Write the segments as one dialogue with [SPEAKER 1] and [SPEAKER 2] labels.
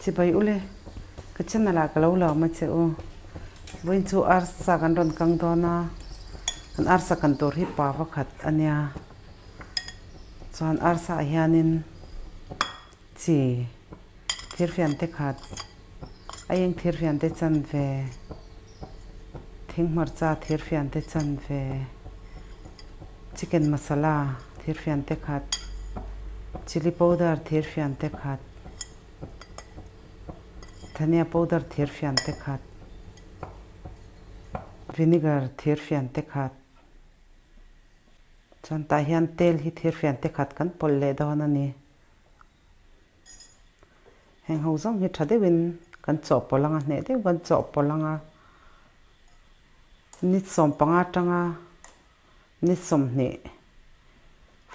[SPEAKER 1] Chibai ule, ka channel ah ka lo lawm a che u. Vawiin chu arsa kan rawn kang dawn a, kan arsa kan tur hi pa vakhat a nia. Chuan arsa ah hianin chi thirfian te khat, a eng thirfian te chan ve, thinghmarcha thirfian te chan ve, chicken masala thirfian te khat, chilli powder thirfian te khat, Dhania powder thirfian te khat, vinegar thirfian te khat, chuan tah hian tel hi thirfian te khat kan pawlh leh dawn a ni. Heng ho zawng hi tha deuhin kan chawhpawlh anga hneh deuh kan chawhpawlh anga ni sawmpanga atanga ni 20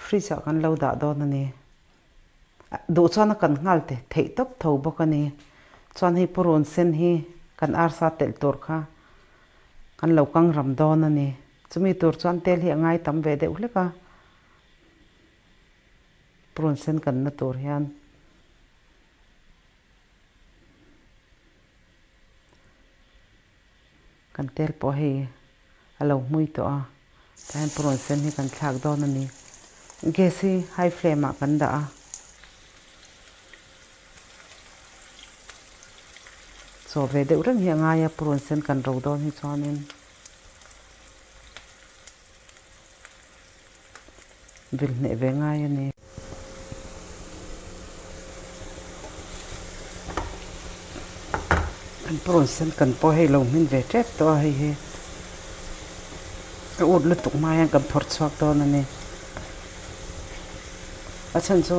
[SPEAKER 1] fridge ah kan lo dah dawn a ni. Duh chuan a kan nghal te theih tawp tho bawk a ni. Chuan hei purun sen hi kan arsa telh tur kha kan lo kang ram dawn a ni. Chumi tur chuan tel hi a ngai tam ve deuh hlek a, purun sen kan na tur hian. Kan tel pawh hei a lo hmui tawh a, tah hian purun sen hi kan thlak dawn a ni. Gas hi high flame ah kan dah a. Chaw ve deuh reng hi a ngai a purun sen kan ro dawn hi chuanin vil hneh ve ngai a ni. Kan purun sen kan pawh hei lo hmin ve tep tawh a hei hi a ut lutuk hma hian kan phawrh chhuak dawn a ni. A chhan chu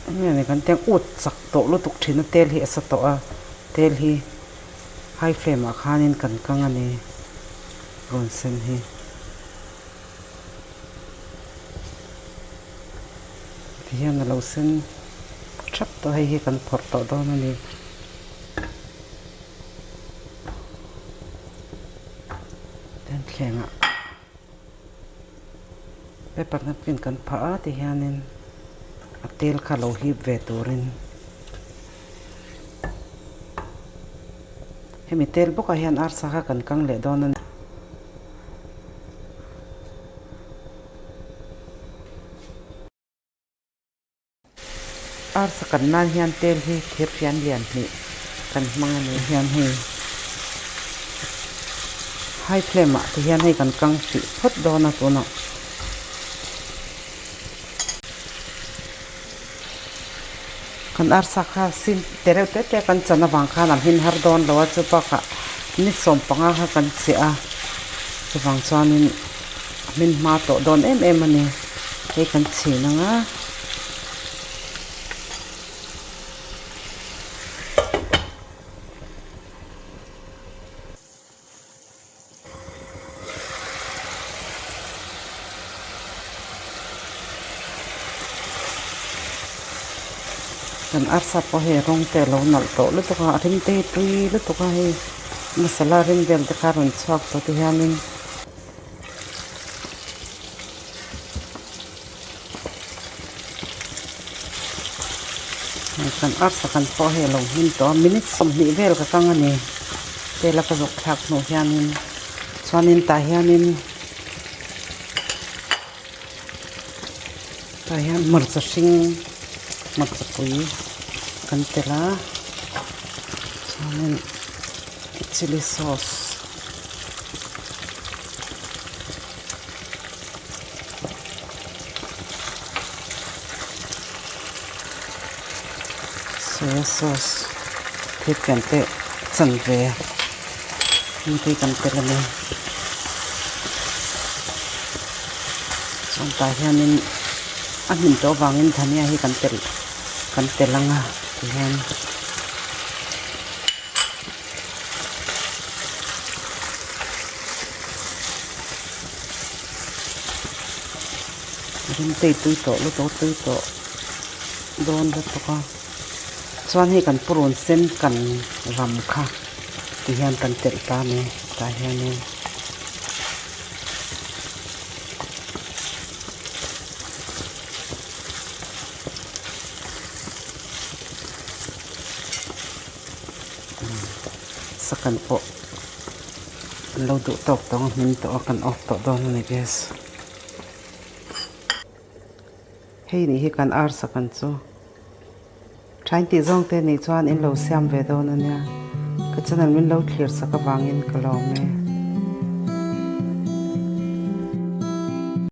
[SPEAKER 1] enge ni kan tiang ut chak tawh lutuk thin a tel hi a sa tawh a tel hi high flame ah khanin kan kang a ni rawn sen hi. Tihian a lo sen thap tawh hei hi kan phawrh tawh dawn a ni. Tihian thlengah paper napkin kan phah a tihianin a tel kha lo hip ve turin hemi tel bawkah hian arsa kha kan kang leh dawn a ni. Arsa kan nan hian tel hi thirfian lian hnih kan hmang a ni hian hei high flame ah te hian hei kan kang hrih phawt dawn a tunah. Kan arsa kha sim te reuh te te kan chan avang khan a hmin har dawn lo a chu bakah ni 15 kha kan cheh a chuvang chuanin a hmin hma tawh dawn em em a ni hei kan chhin ang a. Kan arsa pawh hei rawng te a lo nalh tawh lutuk a a rim te hi tui lutuk a hei masala rim vel te kha a rawn chhuak tawh ti hianin kan arsa kan pawh hei a lo hmin tawh a minute 20 vel ka kang a ni tel a ka zawk thlak hnuh hianin chuanin tah hianin tah hian hmarcha hring hmarcha pui kan telh a chuanin chilli sauce. Soya sauce thil pian te chanve heng te kan tel a ni chuan tah hianin a hnim tawh avangin dhania hi kan telh kan telh ang a tihian. Rimtei tui tawh lutuk tui tawh dawn lutuk a chuan hei kan purun sen kan ram kha ti hian kan telh ta a ni tah hianin. Arsa kan pawh an lo duh tawk tawng a hmin tawh a kan off tawh dawn a ni gas. Hei nih hi kan arsa kan chu thain tih zawng te nih chuan in lo siam ve dawn a nia. Ka channel min lo thlir sak avangin ka lawm e.